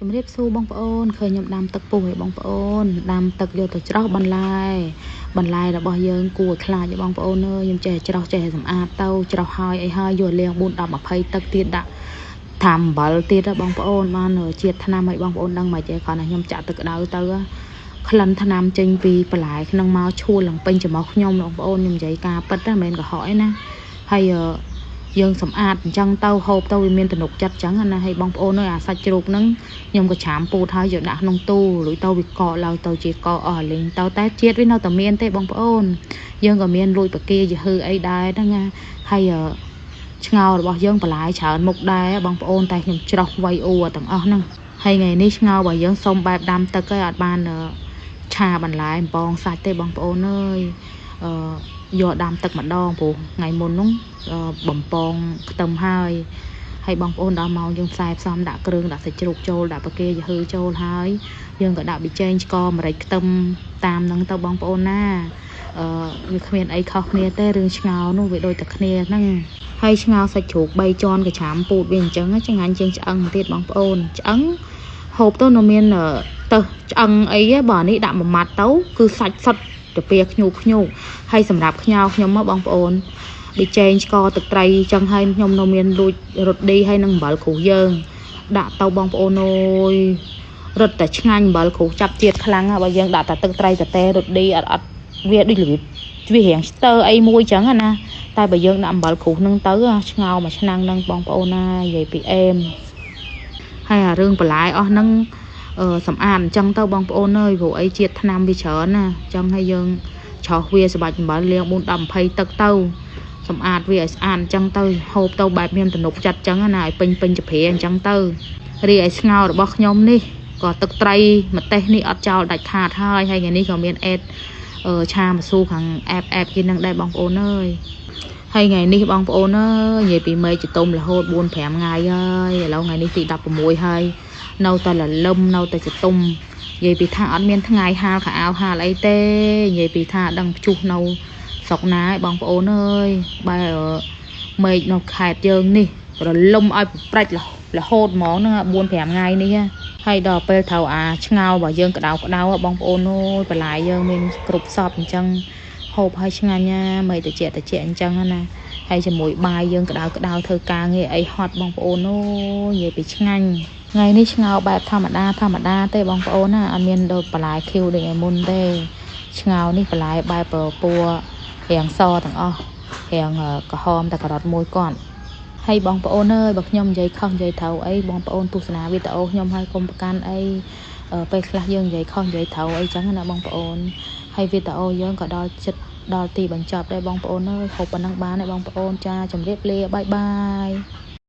ជំរាបសួរបងប្អូនឃើញខ្ញុំដាំទឹកពុះឯបងប្អូនដាំទឹកយកទៅច្រោះបន្លែបន្លែរបស់យើងគួរឲ្យខ្លាចឯបងប្អូនអើយខ្ញុំចេះច្រោះចេះសម្អាតទៅច្រោះហើយអីហើយយកលាង4 10 20ទឹកទៀតដាក់ថាអំបិលទៀតបងប្អូនបានជាតិថ្នាំឲ្យបងប្អូនដឹងមិនទេគ្រាន់តែខ្ញុំចាក់ទឹកក្តៅទៅក្លិនថ្នាំចេញពីបន្លែក្នុងមកឈួលឡើងពេញច្រមុះខ្ញុំបងប្អូនខ្ញុំនិយាយការពិតណាមិនមែនកុហកឯណាហើយយើងសម្អាតអញ្ចឹងទៅហូបទៅវាមានទំនុកចិត្តអញ្ចឹងណាហើយបងប្អូនអើយអាសាច់ជ្រូកហ្នឹងខ្ញុំក៏ច្រាមពូតហើយយកដាក់ក្នុងទូលុយទៅវាកកឡើងទៅជាកកអស់លេងទៅតែជាតិវានៅតែមានទេបងប្អូនយើងក៏មានលួចបកាយហឺអីដែរហ្នឹងណាហើយឆ្ងោរបស់យើងបន្លែច្រើនមុខដែរបងប្អូនតែខ្ញុំច្រោះវៃអ៊ូទាំងអស់ហ្នឹងហើយថ្ងៃនេះឆ្ងោរបស់យើងសុំបែបដាំទឹកឯងអត់បានឆាបន្លែអំពងសាច់ទេបងប្អូនអើយអឺយកដាំទឹកម្ដងព្រោះថ្ងៃមុននោះបំពងខ្ទឹមហើយហើយបងប្អូនដល់ម៉ោងយើងផ្សាយផ្សំដាក់គ្រឿងដាក់សាច់ជ្រូកចូលដាក់បកាយហឺចូលហើយយើងក៏ដាក់ប៊ីចេងឆ្ករម្រេចខ្ទឹមតាមហ្នឹងទៅបងប្អូនណាអឺវាគ្មានអីខុសគ្នាទេរឿងឆ្ងោនោះវាដូចតែគ្នាហ្នឹងហើយឆ្ងោសាច់ជ្រូក3ជាន់កច្រាមពូតវាអញ្ចឹងឆ្ងាញ់ជាងឆ្អឹងទៀតបងប្អូនឆ្អឹងហូបទៅនៅមានទៅឆ្អឹងអីបើនេះដាក់មួយម៉ាត់ទៅគឺសាច់សុទ្ធទៅពៀខ្ញូកខ្ញូកហើយសម្រាប់ខ្ញោខ្ញុំមកបងប្អូនប៊ីចេងឆ្ករទឹកត្រីចឹងហើយខ្ញុំនៅមានលួចរត់ឌីហើយនឹងអំបិលគ្រូយើងដាក់ទៅបងប្អូនអើយរត់តែឆ្ងាញ់អំបិលគ្រូចាប់ជាតិខ្លាំងបើយើងដាក់តែទឹកត្រីតេរត់ឌីអត់អត់វាដូចរបៀបវារៀងស្ទើអីមួយចឹងណាតែបើយើងដាក់អំបិលគ្រូនឹងទៅឆ្ងោមួយឆ្នាំងនឹងបងប្អូនណានិយាយពីអេមហើយអារឿងបន្លែអស់ហ្នឹងសម្អាតអញ្ចឹងទៅបងប្អូនអើយព្រោះអីជាតិថ្នាំវាច្រើនណាអញ្ចឹងហើយយើងច្រោះវាស្បាច់អំបិលលាង4 10 20ទឹកទៅសម្អាតវាឲ្យស្អាតអញ្ចឹងទៅហូបទៅបែបមានទំនុកចិត្តអញ្ចឹងណាឲ្យពេញពេញចាព្រាអញ្ចឹងទៅរីឯស្ងោរបស់ខ្ញុំនេះក៏ទឹកត្រីម្ទេសនេះអត់ចោលដាច់ខាតហើយហើយថ្ងៃនេះក៏មានអេតឆាម្ស៊ូខាងអែបអែបគេនឹងដែរបងប្អូនអើយហើយថ្ងៃនេះបងប្អូនអើយនិយាយពីមេចតុំរហូត4 5ថ្ងៃហើយឥឡូវថ្ងៃនេះទី16ហើយនៅតែលលឹមនៅតែចតុំនិយាយពីថាអត់មានថ្ងៃហាលខោអាវហាលអីទេនិយាយពីថាដឹងព្យុះនៅស្រុកណាឯងបងប្អូនអើយបែរមេឃនៅខេត្តយើងនេះរលំឲ្យប្រាច់រហូតហ្មងហ្នឹង4 5ថ្ងៃនេះហើយដល់ពេលត្រូវអាឆ្ងោរបស់យើងក្តៅក្តៅបងប្អូនអើយបន្លែយើងមានគ្រប់សពអញ្ចឹងហូបឲ្យឆ្ងាញ់ណាមេតិចតិចអញ្ចឹងណាហើយជាមួយបាយយើងក្តៅក្តៅធ្វើការងារអីហត់បងប្អូនអើយនិយាយពីឆ្ងាញ់ថ្ងៃនេះឆ្ងោបែបធម្មតាធម្មតាទេបងប្អូនណាអត់មានដូចបន្លែខៀវដូចឯមុនទេឆ្ងោនេះបន្លែបែបពណ៌រាងសទាំងអស់រាងក្រហមតែការ៉ុតមួយគាត់ហើយបងប្អូនអើយបើខ្ញុំនិយាយខុសនិយាយត្រូវអីបងប្អូនទស្សនាវីដេអូខ្ញុំហើយកុំប្រកាន់អីពេលខ្លះយើងនិយាយខុសនិយាយត្រូវអីចឹងណាបងប្អូនហើយវីដេអូយើងក៏ដល់ចិត្តដល់ទីបញ្ចប់ដែរបងប្អូនអើយហូបប៉ុណ្ណឹងបានទេបងប្អូនចាជម្រាបលាបាយបាយ។